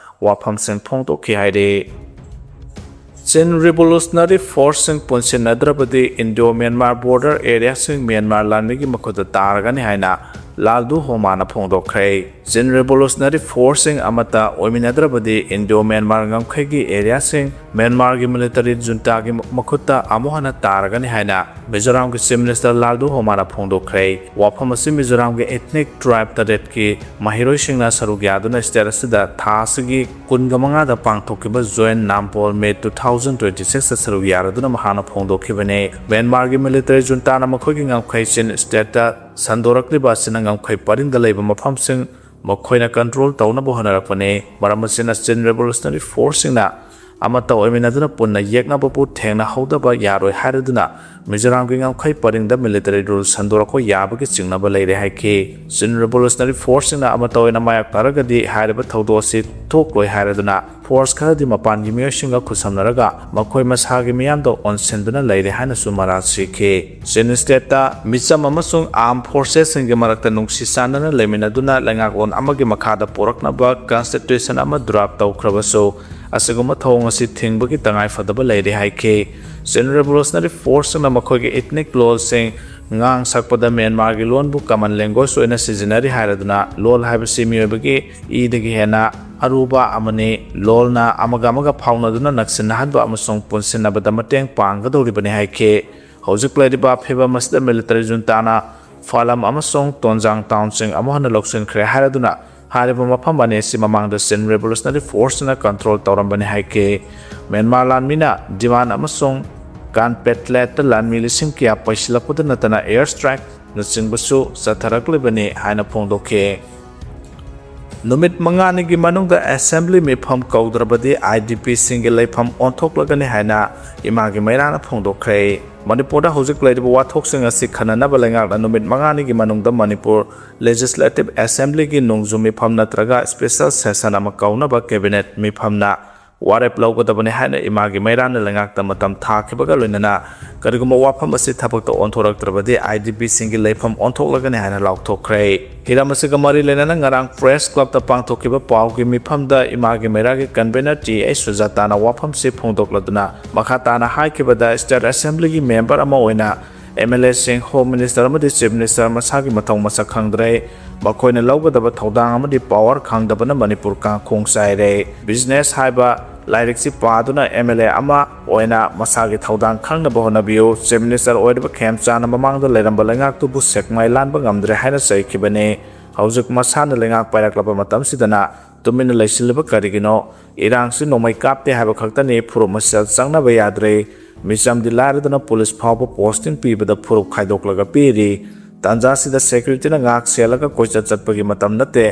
ꯋꯥꯐꯝꯁꯤꯡ ꯐꯣꯡꯗꯣꯛꯈꯤ ꯍꯥꯏꯔꯤ꯫ ꯆꯤꯟ ꯔꯤꯚꯣꯂꯨꯁꯅꯔꯤ ꯐꯣꯔꯁꯁꯤꯡ ꯄꯨꯟꯁꯤꯟꯅꯗ꯭ꯔꯕꯗꯤ ꯏꯟꯗꯣ ꯃ꯭ꯌꯥꯟꯃꯥꯔ ꯕꯣꯔꯗꯔ ꯑꯦꯔꯤꯌꯥꯁꯤꯡ ꯃ꯭ꯌꯥꯟꯃꯥꯔ ꯂꯥꯟꯃꯤꯒꯤ ꯃꯈꯨꯠꯇ ꯇꯥꯔꯒꯅꯤ ꯍꯥꯏꯅ ꯂꯥꯜꯗꯨ ꯍꯣꯃꯥꯅ ꯐꯣꯡꯗꯣꯛꯈ꯭ꯔꯦ꯫ Chin Revolutionary Forceꯁꯤꯡ ꯑꯃꯠꯇ ꯑꯣꯏꯃꯤꯟꯅꯗ꯭ꯔꯕꯗꯤ Indo-Myanmar ꯉꯝꯈꯩꯒꯤ ꯑꯦꯔꯤꯌꯥꯁꯤꯡ ꯃ꯭ꯌꯥꯟꯃꯥꯔꯒꯤ ꯃꯤꯂꯤꯇꯔꯤ ꯖꯨꯟꯇꯥꯒꯤ ꯃꯈꯨꯠꯇ ꯑꯃꯨꯛ ꯍꯟꯅ ꯇꯥꯔꯒꯅꯤ ꯍꯥꯏꯅ ꯃꯤꯖꯣꯔꯥꯝꯒꯤ Chief Minister ꯂꯥꯜꯗꯨ ꯍꯣꯃꯥꯅ ꯐꯣꯡꯗꯣꯛꯈ꯭ꯔꯦ꯫ ꯋꯥꯐꯝ ꯑꯁꯤ ꯃꯤꯖꯣꯔꯥꯝꯒꯤ ethnic tribe ꯇꯔꯦꯠꯀꯤ ꯃꯍꯩꯔꯣꯏꯁꯤꯡꯅ ꯁꯔꯨꯛ ꯌꯥꯗꯨꯅ state ꯑꯁꯤꯗ ꯊꯥ ꯑꯁꯤꯒꯤ ꯀꯨꯟꯃꯉꯥꯗ ꯄꯥꯡꯊꯣꯛꯈꯤꯕ Joint Nampol Meet two thousand twenty sixꯇ ꯁꯔꯨꯛ ꯌꯥꯔꯗꯨꯅ ꯃꯍꯥꯛꯅ ꯐꯣꯡꯗꯣꯛꯈꯤꯕꯅꯤ꯫ ꯃ꯭ꯌꯥꯟꯃꯥꯔꯒꯤ ꯃꯤꯂꯤꯇꯔꯤ ꯖꯨꯟꯇꯥꯅ ꯃꯈꯣꯏꯒꯤ ꯉꯝꯈꯩ Chin stateꯇ ꯁꯟꯗꯣꯔꯛꯂꯤꯕ ꯑꯁꯤꯅ ꯉꯝꯈꯩ ꯄꯔꯤꯡꯗ ꯂꯩꯕ ꯃꯐꯝꯁꯤꯡ ꯃꯈꯣꯏꯅ control ꯇꯧꯅꯕ ꯍꯣꯠꯅꯔꯛꯄꯅꯤ꯫ ꯃꯔꯝ ꯑꯁꯤꯅ Chin Revolutionary Forceꯁꯤꯡꯅ ꯑꯃꯠꯇ ꯑꯣꯏꯃꯤꯟꯅꯗꯨꯅ ꯄꯨꯟꯅ ꯌꯦꯛꯅꯕꯕꯨ ꯊꯦꯡꯅꯍꯧꯗꯕ ꯌꯥꯔꯣꯏ ꯍꯥꯏꯔꯗꯨꯅ ꯃꯤꯖꯣꯔꯥꯝꯒꯤ ꯉꯝꯈꯩ ꯄꯔꯤꯡꯗ military rule ꯁꯟꯗꯣꯔꯛꯄ ꯌꯥꯕꯒꯤ ꯆꯤꯡꯅꯕ ꯂꯩꯔꯦ ꯍꯥꯏꯈꯤ꯫ Chin Revolutionary Forceꯁꯤꯡꯅ ꯑꯃꯠꯇ ꯑꯣꯏꯅ ꯃꯥꯌꯣꯛꯅꯔꯒꯗꯤ ꯍꯥꯏꯔꯤꯕ ꯊꯧꯗꯣꯛ ꯑꯁꯤ ꯊꯣꯛꯂꯣꯏ ꯍꯥꯏꯔꯗꯨꯅ force ꯈꯔꯗꯤ ꯃꯄꯥꯟꯒꯤ ꯃꯤꯑꯣꯏꯁꯤꯡꯒ ꯈꯨꯠꯁꯝꯅꯔꯒ ꯃꯈꯣꯏ ꯃꯁꯥꯒꯤ ꯃꯤꯌꯥꯝꯗ ꯑꯣꯟꯁꯤꯟꯗꯨꯅ ꯂꯩꯔꯦ ꯍꯥꯏꯅꯁꯨ ꯃꯔꯥꯜ ꯁꯤꯈꯤ꯫ Chin stateꯇ ꯃꯤꯆꯝ ꯑꯃꯁꯨꯡ armed forcesꯁꯤꯡꯒꯤ ꯃꯔꯛꯇ ꯅꯨꯡꯁꯤ ꯆꯥꯟꯅꯅ ꯂꯩꯃꯤꯟꯅꯗꯨꯅ ꯂꯩꯉꯥꯛꯂꯣꯟ ꯑꯃꯒꯤ ꯃꯈꯥꯗ ꯄꯣꯔꯛꯅꯕ constitution ꯑꯃ draft ꯇꯧꯈ꯭ꯔꯕꯁꯨ, ꯑꯁꯤꯒꯨꯝꯕ ꯊꯧꯑꯣꯡ ꯑꯁꯤ ꯊꯤꯡꯕꯒꯤ ꯇꯉꯥꯏ ꯐꯗꯕ ꯂꯩꯔꯦ ꯍꯥꯏꯈꯤ꯫ Chin Revolutionary Forceꯁꯤꯡꯅ ꯃꯈꯣꯏꯒꯤ ethnic ꯂꯣꯜꯁꯤꯡ ꯉꯥꯡ ꯁꯛꯄꯗ ꯃ꯭ꯌꯥꯟꯃꯥꯔꯒꯤ ꯂꯣꯟꯕꯨ common language ꯑꯣꯏꯅ ꯁꯤꯖꯤꯟꯅꯔꯤ ꯍꯥꯏꯔꯗꯨꯅ, ꯂꯣꯜ ꯍꯥꯏꯕꯁꯤ ꯃꯤꯑꯣꯏꯕꯒꯤ ꯏꯗꯒꯤ ꯍꯦꯟꯅ ꯑꯔꯨꯕ ꯑꯃꯅꯤ꯫ ꯂꯣꯜꯅ ꯑꯃꯒ ꯑꯃꯒ ꯐꯥꯎꯅꯗꯨꯅ ꯅꯛꯁꯤꯟꯅꯍꯟꯕ ꯑꯃꯁꯨꯡ ꯄꯨꯟꯁꯤꯟꯅꯕꯗ ꯃꯇꯦꯡ ꯄꯥꯡꯒꯗꯧꯔꯤꯕꯅꯤ ꯍꯥꯏꯈꯤ꯫ ꯍꯧꯖꯤꯛ ꯂꯩꯔꯤꯕ ꯐꯤꯕꯝ ꯑꯁꯤꯗ ꯃꯤꯂꯤꯇꯔꯤ ꯖꯨꯟꯇꯥꯅ ꯐꯥꯂꯝ ꯑꯃꯁꯨꯡ ꯇꯣꯟꯖꯥꯡ ꯇꯥꯎꯟꯁꯤꯡ ꯑꯃꯨꯛ ꯍꯟꯅ ꯂꯧꯁꯤꯟꯈ꯭ꯔꯦ ꯍꯥꯏꯔꯗꯨꯅ, ꯍꯥꯏꯔꯤꯕ ꯃꯐꯝ ꯑꯅꯤ ꯑꯁꯤ ꯃꯃꯥꯡꯗ Chin Revolutionary Forceꯅ control ꯇꯧꯔꯝꯕꯅꯤ ꯍꯥꯏꯈꯤ꯫ ꯃ꯭ꯌꯥꯟꯃꯥꯔ ꯂꯥꯟꯃꯤꯅ ꯗꯤꯃꯥꯟ ꯑꯃꯁꯨꯡ ꯀꯥꯟꯄꯦꯠꯂꯦꯠꯇ ꯂꯥꯟꯃꯤ ꯂꯤꯁꯤꯡ ꯀꯌꯥ ꯄꯩꯁꯤꯜꯂꯛꯄꯗ ꯅꯠꯇꯅ air strikeꯅꯆꯤꯡꯕꯁꯨ ꯆꯠꯊꯔꯛꯂꯤꯕꯅꯤ ꯍꯥꯏꯅ ꯐꯣꯡꯗꯣꯛꯈꯤ꯫ ꯅꯨꯃꯤꯠ ꯃꯉꯥꯅꯤꯒꯤ ꯃꯅꯨꯡꯗ assembly ꯃꯤꯐꯝ ꯀꯧꯗ꯭ꯔꯕꯗꯤ IDPꯁꯤꯡꯒꯤ ꯂꯩꯐꯝ ꯑꯣꯟꯊꯣꯛꯂꯒꯅꯤ ꯍꯥꯏꯅ ꯏꯃꯥꯒꯤ ꯃꯩꯔꯥꯅ ꯐꯣꯡꯗꯣꯛꯈ꯭ꯔꯦ꯫ ꯃꯅꯤꯄꯨꯔꯗ ꯍꯧꯖꯤꯛ ꯂꯩꯔꯤꯕ ꯋꯥꯊꯣꯛꯁꯤꯡ ꯑꯁꯤ ꯈꯟꯅꯅꯕ ꯂꯩꯉꯥꯛꯅ ꯅꯨꯃꯤꯠ ꯃꯉꯥꯅꯤꯒꯤ ꯃꯅꯨꯡꯗ ꯃꯅꯤꯄꯨꯔ Legislative Assemblyꯒꯤ ꯅꯣꯡꯖꯨ ꯃꯤꯐꯝ ꯅꯠꯇ꯭ꯔꯒ special session ꯑꯃ ꯀꯧꯅꯕ cabinet ꯃꯤꯐꯝꯅ ꯋꯥꯔꯦꯞ ꯂꯧꯒꯗꯕꯅꯤ ꯍꯥꯏꯅ ꯏꯃꯥꯒꯤ ꯃꯩꯔꯥꯅ ꯂꯩꯉꯥꯛꯇ ꯃꯇꯝ ꯊꯥꯈꯤꯕꯒ ꯂꯣꯏꯅꯅ ꯀꯔꯤꯒꯨꯝꯕ ꯋꯥꯐꯝ ꯑꯁꯤ ꯊꯕꯛꯇ ꯑꯣꯟꯊꯣꯔꯛꯇ꯭ꯔꯕꯗꯤ IDPꯁꯤꯡꯒꯤ ꯂꯩꯐꯝ ꯑꯣꯟꯊꯣꯛꯂꯒꯅꯤ ꯍꯥꯏꯅ ꯂꯥꯎꯊꯣꯛꯈ꯭ꯔꯦ꯫ ꯍꯤꯔꯝ ꯑꯁꯤꯒ ꯃꯔꯤ ꯂꯩꯅꯅ ꯉꯔꯥꯡ Press Clubꯇ ꯄꯥꯡꯊꯣꯛꯈꯤꯕ ꯄꯥꯎꯒꯤ ꯃꯤꯐꯝꯗ ꯏꯃꯥꯒꯤ ꯃꯩꯔꯥꯒꯤ convener T H ꯁꯨꯖꯥꯇꯥꯅ ꯋꯥꯐꯝꯁꯤ ꯐꯣꯡꯗꯣꯛꯂꯗꯨꯅ ꯃꯈꯥ ꯇꯥꯅ ꯍꯥꯏꯈꯤꯕꯗ, State Assemblyꯒꯤ member ꯑꯃ ꯑꯣꯏꯅ ꯑꯦꯝ ꯑꯦꯜ ꯑꯦꯁꯤꯡ, ꯍꯣꯝ ꯃꯤꯅꯤꯁꯇꯔ ꯑꯃꯗꯤ ꯆꯤꯐ ꯃꯤꯅꯤꯁꯇꯔ ꯃꯁꯥꯒꯤ ꯃꯊꯧ ꯃꯁꯛ ꯈꯪꯗ꯭ꯔꯦ꯫ ꯃꯈꯣꯏꯅ ꯂꯧꯒꯗꯕ ꯊꯧꯗꯥꯡ ꯑꯃꯗꯤ ꯄꯥꯋꯔ ꯈꯪꯗꯕꯅ ꯃꯅꯤꯄꯨꯔ ꯀꯥꯡꯈꯣꯡ ꯆꯥꯏꯔꯦ꯫ ꯕꯤꯖꯤꯅꯦꯁ ꯍꯥꯏꯕ ꯂꯥꯏꯔꯤꯛꯁꯤ ꯄꯥꯗꯨꯅ ꯑꯦꯝ ꯑꯦꯜ ꯑꯦ ꯑꯃ ꯑꯣꯏꯅ ꯃꯁꯥꯒꯤ ꯊꯧꯗꯥꯡ ꯈꯪꯅꯕ ꯍꯣꯠꯅꯕꯤꯌꯨ꯫ ꯆꯤꯐ ꯃꯤꯅꯤꯁꯇꯔ ꯑꯣꯏꯔꯤꯕ ꯈꯦꯝꯆꯥꯟꯅ ꯃꯃꯥꯡꯗ ꯂꯩꯔꯝꯕ ꯂꯩꯉꯥꯛꯇꯨꯕꯨ ꯁꯦꯛꯃꯥꯏ ꯂꯥꯟꯕ ꯉꯝꯗ꯭ꯔꯦ ꯍꯥꯏꯅ ꯆꯩꯈꯤꯕꯅꯤ꯫ ꯍꯧꯖꯤꯛ ꯃꯁꯥꯅ ꯂꯩꯉꯥꯛ ꯄꯥꯏꯔꯛꯂꯕ ꯃꯇꯝꯁꯤꯗꯅ ꯇꯨꯃꯤꯟꯅ ꯂꯩꯁꯤꯜꯂꯤꯕ ꯀꯔꯤꯒꯤꯅꯣ? ꯏꯔꯥꯡꯁꯤ ꯅꯣꯡꯃꯩ ꯀꯥꯞꯇꯦ ꯍꯥꯏꯕ ꯈꯛꯇꯅꯤ, ꯐꯨꯔꯨꯞ ꯃꯁꯦꯜ ꯆꯪꯅꯕ ꯌꯥꯗ꯭ꯔꯦ꯫ ꯃꯤꯆꯝꯗꯤ ꯂꯥꯏꯔꯗꯅ ꯄꯨꯂꯤꯁ ꯐꯥꯎꯕ ꯄꯣꯁꯇꯤꯡ ꯄꯤꯕꯗ ꯐꯨꯔꯨꯞ ꯈꯥꯏꯗꯣꯛꯂꯒ ꯄꯤꯔꯤ꯫ ꯇꯥꯟꯖꯥꯁꯤꯗ ꯁꯦꯀ꯭ꯌꯨꯔꯤꯇꯤꯅ ꯉꯥꯛ ꯁꯦꯜꯂꯒ ꯀꯣꯏꯆꯠ ꯆꯠꯄꯒꯤ ꯃꯇꯝ ꯅꯠꯇꯦ꯫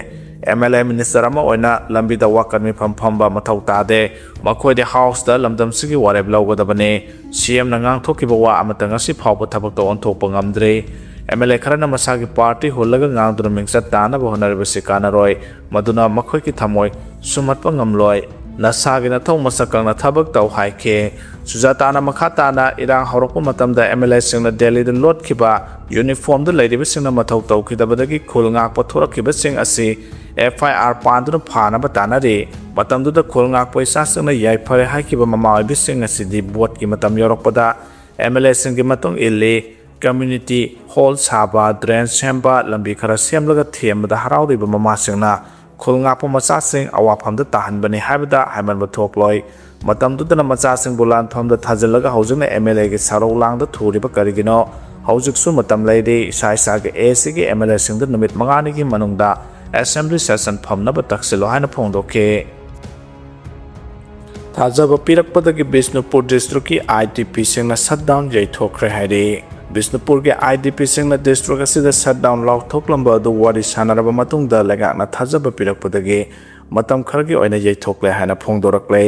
ꯑꯦꯝ ꯑꯦꯜ ꯑꯦ ꯃꯤꯅꯤꯁꯇꯔ ꯑꯃ ꯑꯣꯏꯅ ꯂꯝꯕꯤꯗ ꯋꯥꯀꯠ ꯃꯤꯐꯝ ꯐꯝꯕ ꯃꯊꯧ ꯇꯥꯗꯦ꯫ ꯃꯈꯣꯏꯗꯤ ꯍꯥꯎꯁꯇ ꯂꯝꯗꯝꯁꯤꯒꯤ ꯋꯥꯔꯦꯞ ꯂꯧꯒꯗꯕꯅꯤ꯫ ꯁꯤ ꯑꯦꯝꯅ ꯉꯥꯡꯊꯣꯛꯈꯤꯕ ꯋꯥ ꯑꯃꯠꯇ ꯉꯁꯤ ꯐꯥꯎꯕ ꯊꯕꯛꯇ ꯑꯣꯟꯊꯣꯛꯄ ꯉꯝꯗ꯭ꯔꯤ꯫ ꯑꯦꯝ ꯑꯦꯜ ꯑꯦ ꯈꯔꯅ ꯃꯁꯥꯒꯤ ꯄꯥꯔꯇꯤ ꯍꯨꯜꯂꯒ ꯉꯥꯡꯗꯨꯅ ꯃꯤꯡꯆꯠ ꯇꯥꯅꯕ ꯍꯣꯠꯅꯔꯤꯕꯁꯤ ꯀꯥꯟꯅꯔꯣꯏ꯫ ꯃꯗꯨꯅ ꯃꯈꯣꯏꯒꯤ ꯊꯃꯣꯏ ꯁꯨꯝꯍꯠꯄ ꯉꯝꯂꯣꯏ꯫ ꯅꯁꯥꯒꯤ ꯅꯊꯧ ꯃꯁꯛ ꯈꯪꯅ ꯊꯕꯛ ꯇꯧ ꯍꯥꯏꯈꯤ꯫ ꯁꯨꯖꯥꯇꯥꯅ ꯃꯈꯥ ꯇꯥꯅ ꯏꯔꯥꯡ ꯍꯧꯔꯛꯄ ꯃꯇꯝꯗ ꯑꯦꯝ ꯑꯦꯜ ꯑꯦꯁꯤꯡꯅ ꯗꯦꯜꯂꯤꯗ ꯂꯣꯠꯈꯤꯕ ꯌꯨꯅꯤꯐꯣꯔꯝꯗ ꯂꯩꯔꯤꯕꯁꯤꯡꯅ ꯃꯊꯧ ꯇꯧꯈꯤꯗꯕꯗꯒꯤ ꯈꯨꯜ ꯉꯥꯛꯄ ꯊꯣꯔꯛꯈꯤꯕꯁꯤꯡ ꯑꯁꯤ ꯑꯦꯐ ꯑꯥꯏ ꯑꯥꯔ ꯄꯥꯟꯗꯨꯅ ꯐꯥꯅꯕ ꯇꯥꯟꯅꯔꯤ꯫ ꯃꯇꯝꯗꯨꯗ ꯈꯨꯜ ꯉꯥꯛꯄ ꯏꯆꯥꯁꯤꯡꯅ ꯌꯥꯏꯐꯔꯦ ꯍꯥꯏꯈꯤꯕ ꯃꯃꯥ ꯑꯣꯏꯕꯤꯁꯤꯡ ꯑꯁꯤꯗꯤ ꯚꯣꯠꯀꯤ ꯃꯇꯝ ꯌꯧꯔꯛꯄꯗ ꯑꯦꯝ ꯑꯦꯜ ꯑꯦꯁꯤꯡꯒꯤ ꯃꯇꯨꯡ ꯏꯜꯂꯤ꯫ ꯀꯝꯃ꯭ꯌꯨꯅꯤꯇꯤ ꯍꯣꯜ ꯁꯥꯕ, ꯗ꯭ꯔꯦꯟ ꯁꯦꯝꯕ, ꯂꯝꯕꯤ ꯈꯔ ꯁꯦꯝꯂꯒ ꯊꯦꯝꯕꯗ ꯍꯔꯥꯎꯔꯤꯕ ꯃꯃꯥꯁꯤꯡꯅ ꯈꯨꯜ ꯉꯥꯛꯄ ꯃꯆꯥꯁꯤꯡ ꯑꯋꯥꯐꯝꯗ ꯇꯥꯍꯟꯕꯅꯤ ꯍꯥꯏꯕꯗ ꯍꯥꯏꯃꯟꯕ ꯊꯣꯛꯂꯣꯏ꯫ ꯃꯇꯝꯗꯨꯗꯅ ꯃꯆꯥꯁꯤꯡꯕꯨ ꯂꯥꯟꯐꯝꯗ ꯊꯥꯖꯤꯜꯂꯒ ꯍꯧꯖꯤꯛꯅ ꯑꯦꯝ ꯑꯦꯜ ꯑꯦꯒꯤ ꯁꯔꯧ ꯂꯥꯡꯗ ꯊꯨꯔꯤꯕ ꯀꯔꯤꯒꯤꯅꯣ? ꯍꯧꯖꯤꯛꯁꯨ ꯃꯇꯝ ꯂꯩꯔꯤ꯫ ꯏꯁꯥ ꯏꯁꯥꯒꯤ ꯑꯦ ꯁꯤꯒꯤ ꯑꯦꯝ ꯑꯦꯜ ꯑꯦꯁꯤꯡꯗ ꯅꯨꯃꯤꯠ ꯃꯉꯥꯅꯤꯒꯤ ꯃꯅꯨꯡꯗ ꯑꯦꯁꯦꯝꯕ꯭ꯂꯤ ꯁꯦꯁꯟ ꯐꯝꯅꯕ ꯇꯛꯁꯤꯜꯂꯣ ꯍꯥꯏꯅ ꯐꯣꯡꯗꯣꯛꯈꯤ꯫ ꯊꯥꯖꯕ ꯄꯤꯔꯛꯄꯗꯒꯤ ꯕꯤꯁꯅꯨꯄꯨꯔ ꯗꯤꯁꯇ꯭ꯔꯤꯛꯀꯤ ꯑꯥꯏ ꯗꯤ ꯄꯤꯁꯤꯡꯅ ꯁꯠ ꯗꯥꯎꯟ ꯌꯩꯊꯣꯛꯈ꯭ꯔꯦ ꯍꯥꯏꯔꯤ꯫ ꯕꯤꯁꯅꯨꯄꯨꯔꯒꯤ ꯑꯥꯏ ꯗꯤ ꯄꯤꯁꯤꯡꯅ ꯗꯤꯁꯇ꯭ꯔꯤꯛ ꯑꯁꯤꯗ ꯁꯠ ꯗꯥꯎꯟ ꯂꯥꯎꯊꯣꯛꯂꯝꯕ ꯑꯗꯨ ꯋꯥꯔꯤ ꯁꯥꯟꯅꯔꯕ ꯃꯇꯨꯡꯗ ꯂꯩꯉꯥꯛꯅ ꯊꯥꯖꯕ ꯄꯤꯔꯛꯄꯗꯒꯤ ꯃꯇꯝ ꯈꯔꯒꯤ ꯑꯣꯏꯅ ꯌꯩꯊꯣꯛꯂꯦ ꯍꯥꯏꯅ ꯐꯣꯡꯗꯣꯔꯛꯂꯦ꯫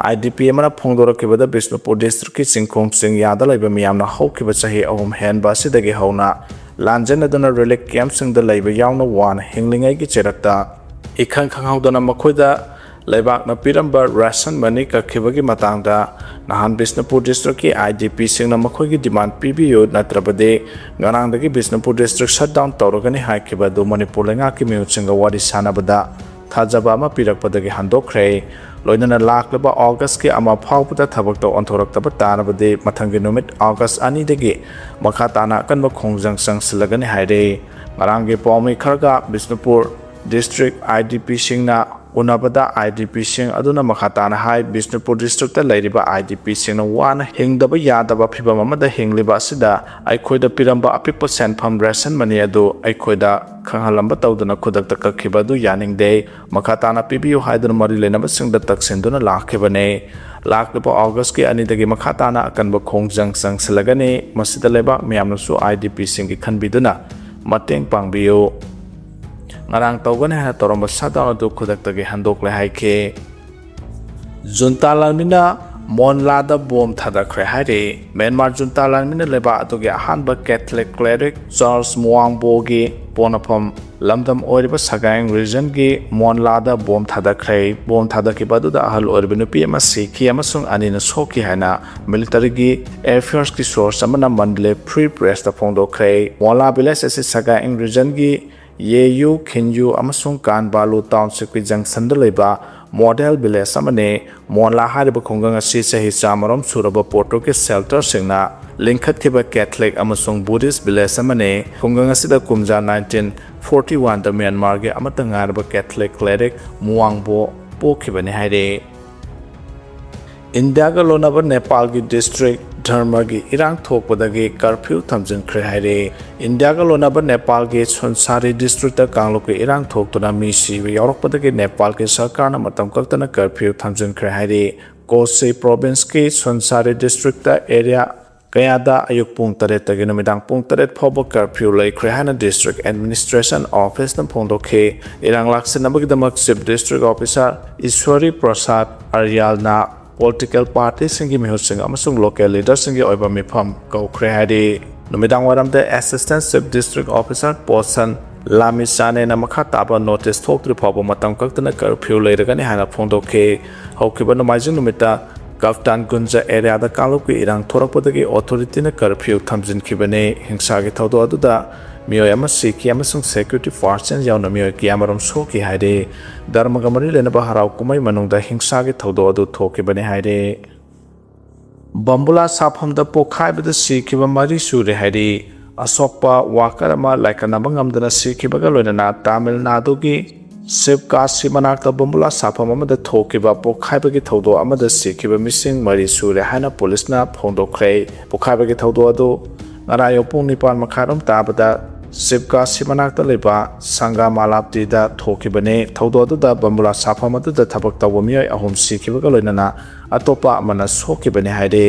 ꯑꯥꯏ ꯗꯤ ꯄꯤ ꯑꯃꯅ ꯐꯣꯡꯗꯣꯔꯛꯈꯤꯕꯗ ꯕꯤꯁꯅꯨꯄꯨꯔ ꯗꯤꯁꯇ꯭ꯔꯤꯛꯀꯤ ꯆꯤꯡꯈꯣꯡ ꯆꯤꯡꯌꯥꯗ ꯂꯩꯕ ꯃꯤꯌꯥꯝꯅ ꯍꯧꯈꯤꯕ ꯆꯍꯤ ꯑꯍꯨꯝ ꯍꯦꯟꯕ ꯑꯁꯤꯗꯒꯤ ꯍꯧꯅ ꯂꯥꯟꯖꯦꯟꯅꯗꯨꯅ ꯔꯤꯂꯤꯐ ꯀꯦꯝꯞꯁꯤꯡꯗ ꯂꯩꯕ ꯌꯥꯎꯅ ꯋꯥꯅ ꯍꯤꯡꯂꯤꯉꯩꯒꯤ ꯆꯩꯔꯛꯇ ꯏꯈꯪ ꯈꯪꯍꯧꯗꯅ ꯃꯈꯣꯏꯗ ꯂꯩꯕꯥꯛꯅ ꯄꯤꯔꯝꯕ ꯔꯦꯁꯟ ꯃꯅꯤ ꯀꯛꯈꯤꯕꯒꯤ ꯃꯇꯥꯡꯗ ꯅꯍꯥꯟ ꯕꯤꯁꯅꯨꯄꯨꯔ ꯗꯤꯁꯇ꯭ꯔꯤꯛꯀꯤ ꯑꯥꯏ ꯗꯤ ꯄꯤꯁꯤꯡꯅ ꯃꯈꯣꯏꯒꯤ ꯗꯤꯃꯥꯟ ꯄꯤꯕꯤꯌꯨ, ꯅꯠꯇ꯭ꯔꯕꯗꯤ ꯉꯔꯥꯡꯗꯒꯤ ꯕꯤꯁꯅꯨꯄꯨꯔ ꯗꯤꯁꯇ꯭ꯔꯤꯛ ꯁꯠ ꯗꯥꯎꯟ ꯇꯧꯔꯒꯅꯤ ꯍꯥꯏꯈꯤꯕ ꯑꯗꯨ ꯃꯅꯤꯄꯨꯔ ꯂꯩꯉꯥꯛꯀꯤ ꯃꯤꯍꯨꯠꯁꯤꯡꯒ ꯋꯥꯔꯤ ꯁꯥꯟꯅꯕꯗ ꯊꯥꯖꯕ ꯑꯃ ꯄꯤꯔꯛꯄꯗꯒꯤ ꯍꯟꯗꯣꯛꯈ꯭ꯔꯦ꯫ ꯂꯣꯏꯅꯅ ꯂꯥꯛꯂꯤꯕ ꯑꯣꯒꯁꯀꯤ ꯑꯃ ꯐꯥꯎꯕꯗ ꯊꯕꯛꯇ ꯑꯣꯟꯊꯣꯔꯛꯇꯕ ꯇꯥꯔꯕꯗꯤ ꯃꯊꯪꯒꯤ ꯅꯨꯃꯤꯠ ꯑꯣꯒꯁ ꯑꯅꯤꯗꯒꯤ ꯃꯈꯥ ꯇꯥꯅ ꯑꯀꯟꯕ ꯈꯣꯡꯖꯪ ꯆꯪꯁꯤꯜꯂꯒꯅꯤ ꯍꯥꯏꯔꯤ꯫ ꯉꯔꯥꯡꯒꯤ ꯄꯥꯎꯃꯤ ꯈꯔꯒ ꯕꯤꯁꯅꯨꯄꯨꯔ ꯗꯤꯁꯇ꯭ꯔꯤꯛ IDPꯁꯤꯡꯅ ꯎꯅꯕꯗ IDPꯁꯤꯡ ꯑꯗꯨꯅ ꯃꯈꯥ ꯇꯥꯅ ꯍꯥꯏ, ꯕꯤꯁꯅꯨꯄꯨꯔ ꯗꯤꯁꯇ꯭ꯔꯤꯛꯇ ꯂꯩꯔꯤꯕ IDPꯁꯤꯡꯅ ꯋꯥꯅ ꯍꯤꯡꯗꯕ ꯌꯥꯗꯕ ꯐꯤꯚꯝ ꯑꯃꯗ ꯍꯤꯡꯂꯤꯕ ꯑꯁꯤꯗ ꯑꯩꯈꯣꯏꯗ ꯄꯤꯔꯝꯕ ꯑꯄꯤꯛꯄ ꯁꯦꯟꯐꯝ ꯔꯦꯁꯟ ꯃꯅꯤ ꯑꯗꯨ ꯑꯩꯈꯣꯏꯗ ꯈꯪꯍꯜꯂꯝꯕ ꯇꯧꯗꯨꯅ ꯈꯨꯗꯛꯇ ꯀꯛꯈꯤꯕ ꯑꯗꯨ ꯌꯥꯅꯤꯡꯗꯦ꯫ ꯃꯈꯥ ꯇꯥꯅ ꯄꯤꯕꯤꯌꯨ ꯍꯥꯏꯗꯨꯅ ꯃꯔꯤ ꯂꯩꯅꯕꯁꯤꯡꯗ ꯇꯛꯁꯤꯟꯗꯨꯅ ꯂꯥꯛꯈꯤꯕꯅꯤ꯫ ꯂꯥꯛꯂꯤꯕ ꯑꯣꯒꯁꯀꯤ ꯑꯅꯤꯗꯒꯤ ꯃꯈꯥ ꯇꯥꯅ ꯑꯀꯟꯕ ꯈꯣꯡꯖꯪ ꯆꯪꯁꯤꯜꯂꯒꯅꯤ꯫ ꯃꯁꯤꯗ ꯂꯩꯕꯥꯛ ꯃꯤꯌꯥꯝꯅꯁꯨ IDPꯁꯤꯡꯒꯤ ꯈꯟꯕꯤꯗꯨꯅ ꯃꯇꯦꯡ ꯄꯥꯡꯕꯤꯌꯨ꯫ ꯉꯔꯥꯡ ꯇꯧꯒꯅꯤ ꯍꯥꯏꯅ ꯇꯧꯔꯝꯕ shutdown ꯑꯗꯨ ꯈꯨꯗꯛꯇꯒꯤ ꯍꯟꯗꯣꯛꯂꯦ ꯍꯥꯏꯈꯤ꯫ ꯖꯨꯟꯇꯥ ꯂꯥꯟꯃꯤꯅ ꯃꯣꯟꯂꯥꯗ ꯕꯣꯝ ꯊꯥꯗꯈ꯭ꯔꯦ ꯍꯥꯏꯔꯤ꯫ ꯃ꯭ꯌꯥꯟꯃꯥꯔ ꯖꯨꯟꯇꯥ ꯂꯥꯟꯃꯤꯅ ꯂꯩꯕꯥꯛ ꯑꯗꯨꯒꯤ ꯑꯍꯥꯟꯕ Catholic cleric Charles Mwangbo-ꯒꯤ ꯄꯣꯛꯅꯐꯝ ꯂꯝꯗꯝ ꯑꯣꯏꯔꯤꯕ Sagaing regionꯒꯤ ꯃꯣꯟꯂꯥꯗ ꯕꯣꯝ ꯊꯥꯗꯈ꯭ꯔꯦ꯫ ꯕꯣꯝ ꯊꯥꯗꯈꯤꯕ ꯑꯗꯨꯗ ꯑꯍꯜ ꯑꯣꯏꯔꯤꯕ ꯅꯨꯄꯤ ꯑꯃ ꯁꯤꯈꯤ ꯑꯃꯁꯨꯡ ꯑꯅꯤꯅ ꯁꯣꯛꯈꯤ ꯍꯥꯏꯅ militaryꯒꯤ affairsꯀꯤ source ꯑꯃꯅ Mandalay Free Pressꯇ ꯐꯣꯡꯗꯣꯛꯈ꯭ꯔꯦ꯫ ꯃꯣꯟꯂꯥ village ꯑꯁꯤ Sagaing regionꯒꯤ Yeyu, Khinyu ꯑꯃꯁꯨꯡ Kanbalu townshipꯀꯤ junctionꯗ ꯂꯩꯕ model village ꯑꯃꯅꯤ꯫ ꯃꯣꯟꯂꯥ ꯍꯥꯏꯔꯤꯕ ꯈꯨꯡꯒꯪ ꯑꯁꯤ ꯆꯍꯤ ꯆꯥꯃꯔꯣꯝ ꯁꯨꯔꯕ ꯄꯣꯠꯇꯨꯒꯤ settlerꯁꯤꯡꯅ ꯂꯤꯡꯈꯠꯈꯤꯕ Catholic ꯑꯃꯁꯨꯡ Buddhist village ꯑꯃꯅꯤ꯫ ꯈꯨꯡꯒꯪ ꯑꯁꯤꯗ ꯀꯨꯝꯖꯥ nineteen forty oneꯗ ꯃ꯭ꯌꯥꯟꯃꯥꯔꯒꯤ ꯑꯃꯠꯇ ꯉꯥꯏꯔꯕ Catholic cleric ꯃꯨꯋꯥꯡꯕꯣ ꯄꯣꯛꯈꯤꯕꯅꯤ ꯍꯥꯏꯔꯤ꯫ ꯏꯟꯗꯤꯌꯥꯒ ꯂꯣꯟꯅꯕ ꯅꯦꯄꯥꯜꯒꯤ district ꯙꯔꯃꯒꯤ ꯏꯔꯥꯡ ꯊꯣꯛꯄꯗꯒꯤ curfew ꯊꯝꯖꯤꯟꯈ꯭ꯔꯦ ꯍꯥꯏꯔꯤ꯫ ꯏꯟꯗꯤꯌꯥꯒ ꯂꯣꯟꯅꯕ ꯅꯦꯄꯥꯜꯒꯤ ꯁꯨꯟꯁꯥꯔꯤ districtꯇ ꯀꯥꯡꯂꯨꯞꯀꯤ ꯏꯔꯥꯡ ꯊꯣꯛꯇꯨꯅ ꯃꯤ ꯁꯤꯕ ꯌꯥꯎꯔꯛꯄꯗꯒꯤ ꯅꯦꯄꯥꯜꯒꯤ ꯁꯔꯀꯥꯔꯅ ꯃꯇꯝ ꯀꯛꯇꯅ curfew ꯊꯝꯖꯤꯟꯈ꯭ꯔꯦ ꯍꯥꯏꯔꯤ꯫ ꯀꯣꯁꯤ provinceꯀꯤ ꯁꯨꯟꯁꯥꯔꯤ districtꯇ area ꯀꯌꯥꯗ ꯑꯌꯨꯛ ꯄꯨꯡ ꯇꯔꯦꯠꯇꯒꯤ ꯅꯨꯃꯤꯗꯥꯡ ꯄꯨꯡ ꯇꯔꯦꯠ ꯐꯥꯎꯕ curfew ꯂꯩꯈ꯭ꯔꯦ ꯍꯥꯏꯅ district administration officeꯅ ꯐꯣꯡꯗꯣꯛꯈꯤ꯫ ꯏꯔꯥꯡ ꯂꯥꯛꯁꯤꯟꯅꯕꯒꯤꯗꯃꯛ chief district officer ꯏꯁ꯭ꯋꯔꯤ ꯄ꯭ꯔꯁꯥꯗ ꯑꯔꯤꯌꯥꯜꯅ political partyꯁꯤꯡꯒꯤ ꯃꯤꯍꯨꯠꯁꯤꯡ ꯑꯃꯁꯨꯡ local leaderꯁꯤꯡꯒꯤ ꯑꯣꯏꯕ ꯃꯤꯐꯝ ꯀꯧꯈ꯭ꯔꯦ ꯍꯥꯏꯔꯤ꯫ ꯅꯨꯃꯤꯗꯥꯡ ꯋꯥꯏꯔꯝꯗ assistant chief district officer Poshan ꯂꯥꯃꯤꯆꯥꯅꯦꯅ ꯃꯈꯥ ꯇꯥꯕ notice ꯊꯣꯛꯇ꯭ꯔꯤ ꯐꯥꯎꯕ ꯃꯇꯝ ꯀꯛꯇꯅ curfew ꯂꯩꯔꯒꯅꯤ ꯍꯥꯏꯅ ꯐꯣꯡꯗꯣꯛꯈꯤ꯫ ꯍꯧꯈꯤꯕ ꯅꯣꯡꯃꯥꯏꯖꯤꯡ ꯅꯨꯃꯤꯠꯇ ꯀꯞꯇꯥꯟ ꯒꯨꯟꯖ areaꯗ ꯀꯥꯡꯂꯨꯞꯀꯤ ꯏꯔꯥꯡ ꯊꯣꯔꯛꯄꯗꯒꯤ authorityꯅ curfew ꯊꯝꯖꯤꯟꯈꯤꯕꯅꯤ꯫ ꯍꯤꯡꯁꯥꯒꯤ ꯊꯧꯗꯣꯛ ꯑꯗꯨꯗ ꯃꯤꯑꯣꯏ ꯑꯃ ꯁꯤꯈꯤ ꯑꯃꯁꯨꯡ security personnel ꯌꯥꯎꯅ ꯃꯤꯑꯣꯏ ꯀꯌꯥꯃꯔꯨꯝ ꯁꯣꯛꯈꯤ ꯍꯥꯏꯔꯤ꯫ ꯙꯔꯃꯒ ꯃꯔꯤ ꯂꯩꯅꯕ ꯍꯔꯥꯎ ꯀꯨꯝꯍꯩ ꯃꯅꯨꯡꯗ ꯍꯤꯡꯁꯥꯒꯤ ꯊꯧꯗꯣꯛ ꯑꯗꯨ ꯊꯣꯛꯈꯤꯕꯅꯤ ꯍꯥꯏꯔꯤ꯫ ꯕꯝꯕꯨꯂꯥ ꯁꯥꯐꯝꯗ ꯄꯣꯈꯥꯏꯕꯗ ꯁꯤꯈꯤꯕ ꯃꯔꯤ ꯁꯨꯔꯦ ꯍꯥꯏꯔꯤ꯫ ꯑꯁꯣꯛꯄ worker ꯑꯃ ꯂꯥꯏꯀꯠꯅꯕ ꯉꯝꯗꯅ ꯁꯤꯈꯤꯕꯒ ꯂꯣꯏꯅꯅ ꯇꯥꯃꯤꯜ ꯅꯥꯗꯨꯒꯤ ꯁꯤꯕꯀꯥꯁꯤ ꯃꯅꯥꯛꯇ ꯕꯝꯕꯨꯂꯥ ꯁꯥꯐꯝ ꯑꯃꯗ ꯊꯣꯛꯈꯤꯕ ꯄꯣꯈꯥꯏꯕꯒꯤ ꯊꯧꯗꯣꯛ ꯑꯃꯗ ꯁꯤꯈꯤꯕ ꯃꯤꯁꯤꯡ ꯃꯔꯤ ꯁꯨꯔꯦ ꯍꯥꯏꯅ ꯄꯨꯂꯤꯁꯅ ꯐꯣꯡꯗꯣꯛꯈ꯭ꯔꯦ꯫ ꯄꯣꯈꯥꯏꯕꯒꯤ ꯊꯧꯗꯣꯛ ꯑꯗꯨ ꯉꯔꯥꯡ ꯄꯨꯡ ꯅꯤꯄꯥꯟ ꯃꯈꯥꯏꯔꯣꯝ ꯇꯥꯕꯗ ꯁꯤꯕꯀꯥꯁꯤ ꯃꯅꯥꯛꯇ ꯂꯩꯕ ꯁꯪꯒꯥ ꯃꯥꯂꯥꯞꯇꯤꯗ ꯊꯣꯛꯈꯤꯕꯅꯤ꯫ ꯊꯧꯗꯣꯛ ꯑꯗꯨꯗ ꯕꯝꯕꯨꯂꯥ ꯁꯥꯐꯝ ꯑꯗꯨꯗ ꯊꯕꯛ ꯇꯧꯕ ꯃꯤꯑꯣꯏ ꯑꯍꯨꯝ ꯁꯤꯈꯤꯕꯒ ꯂꯣꯏꯅꯅ ꯑꯇꯣꯞꯄ ꯑꯃꯅ ꯁꯣꯛꯈꯤꯕꯅꯤ ꯍꯥꯏꯔꯤ꯫